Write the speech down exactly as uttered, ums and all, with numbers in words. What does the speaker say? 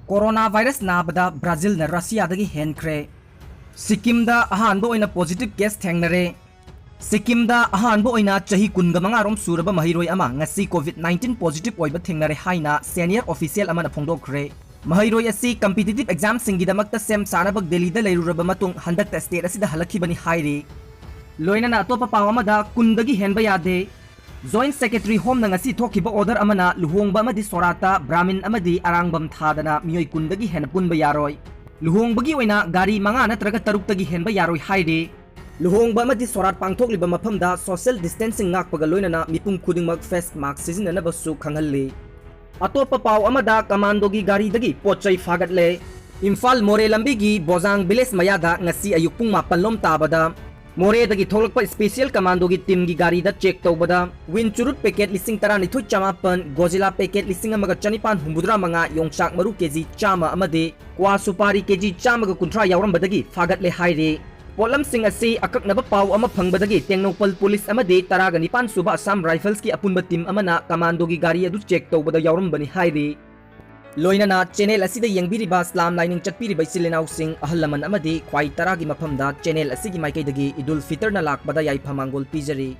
Corona virus ꯅꯥꯕꯗ ꯕ꯭ꯔꯥꯖꯤꯜꯅ ꯔꯁꯤꯌꯥꯗꯒꯤ ꯍꯦꯟꯈ꯭ꯔꯦ꯫ ꯁꯤꯛꯀꯤꯝꯗ ꯑꯍꯥꯟꯕ ꯑꯣꯏꯅ ꯄꯣꯖꯤꯇꯤꯚ ꯀꯦꯁ ꯊꯦꯡꯅꯔꯦ꯫ ꯁꯤꯛꯀꯤꯝꯗ ꯑꯍꯥꯟꯕ ꯑꯣꯏꯅ ꯆꯍꯤ ꯀꯨꯟꯒ ꯃꯉꯥ ꯔꯣꯝ ꯁꯨꯔꯕ ꯃꯍꯩꯔꯣꯏ ꯑꯃ ꯉꯁꯤ ꯀꯣꯚꯤꯗ ꯅꯥꯏꯟꯇꯤꯟ ꯄꯣꯖꯤꯇꯤꯚ ꯑꯣꯏꯕ ꯊꯦꯡꯅꯔꯦ ꯍꯥꯏꯅ ꯁꯦꯅꯤꯌꯔ ꯑꯣꯐꯤꯁꯤꯌꯦꯜ ꯑꯃꯅ ꯐꯣꯡꯗꯣꯛꯈ꯭ꯔꯦ꯫ ꯃꯍꯩꯔꯣꯏ ꯑꯁꯤ ꯀꯝꯄꯤꯇꯤꯇꯤꯚ ꯑꯦꯛꯖꯥꯝꯁꯤꯡꯒꯤꯗꯃꯛꯇ ꯁꯦꯝ ꯁꯥꯅꯕ ꯗꯦꯜꯂꯤꯗ ꯂꯩꯔꯨꯔꯕ ꯃꯇꯨꯡ ꯍꯟꯗꯛꯇ ꯁ꯭ꯇꯦꯠ ꯑꯁꯤꯗ ꯍꯜꯂꯛꯈꯤꯕꯅꯤ ꯍꯥꯏꯔꯤ꯫ ꯂꯣꯏꯅꯅ ꯑꯇꯣꯞꯄ ꯄꯥꯎ ꯑꯃꯗ ꯀꯨꯟꯗꯒꯤ ꯍꯦꯟꯕ ꯌꯥꯗꯦ꯫ ꯖꯣꯏꯟꯠ ꯁꯦꯀ꯭ꯔꯦꯇꯔꯤ ꯍꯣꯝꯅ ꯉꯁꯤ ꯊꯣꯛꯈꯤꯕ ꯑꯣꯔꯗꯔ ꯑꯃꯅ ꯂꯨꯍꯣꯡꯕ ꯑꯃꯗꯤ ꯁꯣꯔꯥꯠꯇ ꯕ꯭ꯔꯥꯍꯃꯤꯟ ꯑꯃꯗꯤ ꯑꯔꯥꯡꯕꯝ ꯊꯥꯗꯅ ꯃꯤꯑꯣꯏ ꯀꯨꯟꯗꯒꯤ ꯍꯦꯟꯅ ꯄꯨꯟꯕ ꯌꯥꯔꯣꯏ꯫ ꯂꯨꯍꯣꯡꯕꯒꯤ ꯑꯣꯏꯅ ꯒꯥꯔꯤ ꯃꯉꯥ ꯅꯠꯇ꯭ꯔꯒ ꯇꯔꯨꯛꯇꯒꯤ ꯍꯦꯟꯕ ꯌꯥꯔꯣꯏ ꯍꯥꯏꯔꯤ꯫ ꯂꯨꯍꯣꯡꯕ ꯑꯃꯗꯤ ꯁꯣꯔꯥꯠ ꯄꯥꯡꯊꯣꯛꯂꯤꯕ ꯃꯐꯝꯗ ꯁꯣꯁꯤꯌꯦꯜ ꯗꯤꯁꯇꯦꯟꯁꯤꯡ ꯉꯥꯛꯄꯒ ꯂꯣꯏꯅꯅ ꯃꯤꯄꯨꯝ ꯈꯨꯗꯤꯡꯃꯛ ꯐꯦꯁ ꯃꯥꯁꯛ ꯁꯤꯖꯤꯟꯅꯅꯕꯁꯨ ꯈꯪꯍꯜꯂꯤ꯫ ꯑꯇꯣꯞꯄ ꯄꯥꯎ ꯑꯃꯗ, ꯀꯃꯥꯟꯗꯣꯒꯤ ꯒꯥꯔꯤꯗꯒꯤ ꯄꯣꯠ ꯆꯩ ꯐꯥꯒꯠꯂꯦ꯫ ꯏꯝꯐꯥꯜ ꯃꯣꯔꯦ ꯂꯝꯕꯤꯒꯤ ꯕꯣꯖꯥꯡ ꯚꯤꯂꯦꯖ ꯃꯌꯥꯗ ꯉꯁꯤ ꯑꯌꯨꯛ ꯄꯨꯡ ꯃꯥꯄꯟ ꯂꯣꯝ ꯇꯥꯕꯗ ꯃꯣꯔꯦꯗꯒꯤ ꯊꯣꯛꯂꯛꯄ ꯁ꯭ꯄꯦꯁꯤꯌꯦꯜ ꯀꯃꯥꯟꯗꯣꯒꯤ ꯇꯤꯝꯒꯤ ꯒꯥꯔꯤꯗ ꯆꯦꯛ ꯇꯧꯕꯗ ꯋꯤꯟ ꯆꯨꯔꯨꯠ ꯄꯦꯀꯦꯠ ꯂꯤꯁꯤꯡ ꯇꯔꯥꯅꯤꯊꯣꯏ ꯆꯃꯥꯄꯟ, ꯒꯣꯖꯤꯂꯥ ꯄꯦꯀꯦꯠ ꯂꯤꯁꯤꯡ ꯑꯃꯒ ꯆꯅꯤꯄꯥꯟ ꯍꯨꯝꯐꯨꯇꯔꯥ ꯃꯉꯥ, ꯌꯣꯡꯆꯥꯛ ꯃꯔꯨ ꯀꯦꯖꯤ ꯆꯥꯝꯃ ꯑꯃꯗꯤ ꯀ꯭ꯋꯥ ꯁꯨꯄꯥꯔꯤ ꯀꯦꯖꯤ ꯆꯥꯝꯃꯒ ꯀꯨꯟꯊ꯭ꯔꯥ ꯌꯥꯎꯔꯝꯕꯗꯒꯤ ꯐꯥꯒꯠꯂꯦ ꯍꯥꯏꯔꯤ꯫ ꯄꯣꯠꯂꯝꯁꯤꯡ ꯑꯁꯤ ꯑꯀꯛꯅꯕ ꯄꯥꯎ ꯑꯃ ꯐꯪꯕꯗꯒꯤ ꯇꯦꯡꯅꯧꯄꯜ ꯄꯨꯂꯤꯁ ꯑꯃꯗꯤ ꯇꯔꯥꯒ ꯅꯤꯄꯥꯟ ꯁꯨꯕ ꯑꯁꯥꯝ ꯔꯥꯏꯐꯜꯁꯀꯤ ꯑꯄꯨꯟꯕ ꯇꯤꯝ ꯑꯃꯅ ꯀꯃꯥꯟꯗꯣꯒꯤ ꯒꯥꯔꯤ ꯑꯗꯨ ꯆꯦꯛ ꯇꯧꯕꯗ ꯌꯥꯎꯔꯝꯕꯅꯤ ꯍꯥꯏꯔꯤ꯫ ꯂꯣꯏꯅꯅ ꯆꯦꯅꯦꯜ ꯑꯁꯤꯗ ꯌꯦꯡꯕꯤꯔꯤꯕ ꯏꯁꯂꯥꯝ ꯂꯥꯏꯅꯤꯡ ꯆꯠꯄꯤꯔꯤꯕ ꯏꯆꯤꯜ ꯏꯅꯥꯎꯁꯤꯡ, ꯑꯍꯜ ꯂꯃꯟ ꯑꯃꯗꯤ ꯈ꯭ꯋꯥꯏ ꯇꯔꯥꯒꯤ ꯃꯐꯝꯗ ꯆꯦꯅꯦꯜ ꯑꯁꯤꯒꯤ ꯃꯥꯏꯀꯩꯗꯒꯤ ꯏꯗꯨꯜ ꯐꯤꯇꯔꯅ ꯂꯥꯛꯄꯗ ꯌꯥꯏꯐ ꯃꯥꯡꯒꯣꯜ ꯄꯤꯖꯔꯤ꯫